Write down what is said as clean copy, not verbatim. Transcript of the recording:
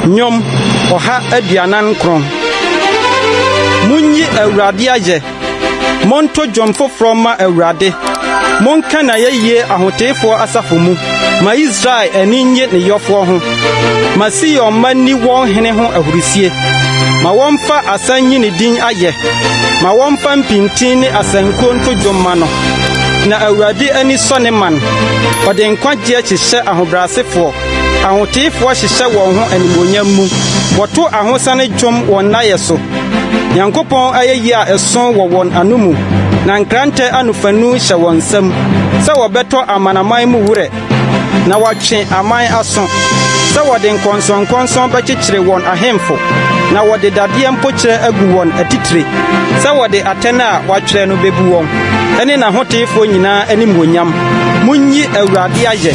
Nnwom 149. Munyi Awurade ayɛ! Monto dwom foforɔ mma Awurade! Monka n'ayɛyie ahoteefoɔ asafo mu! Ma Israel ani nnye ne yɔfoɔ ho. Ma Sion mma nni wɔn hene ho ahurisie. Ma wɔmfa asa nyi ne din ayɛ. Ma wɔmfa mpintin ne asankuo nto dwom mma no. Na Awurade ani sɔ ne man. Ɔde nkwagyeɛ hyehyɛ ahobrɛasefoɔ. Ahoteefoɔ hyehyɛ wɔn ho animuonyam mu. Wɔto ahosane dwom wɔn nnaeɛ so. Nyankopɔn ayɛyie a ɛso wɔ wɔn anomu, na nkrantɛ anofanu hyɛ wɔn nsam, sɛ wɔbɛtɔ amanaman mu werɛ, na wɔatwe aman aso, sɛ wɔde nkɔnsɔnkɔnsɔn bɛkyekyere wɔn ahemfo, na wɔde dadeɛ mpokyerɛ agu wɔn atitire, sɛ wɔde atɛn a wɔatwerɛ no bebu wɔn, ne n'ahoteefoɔ nyinaa animuonyam. Munyi Awurade ayɛ!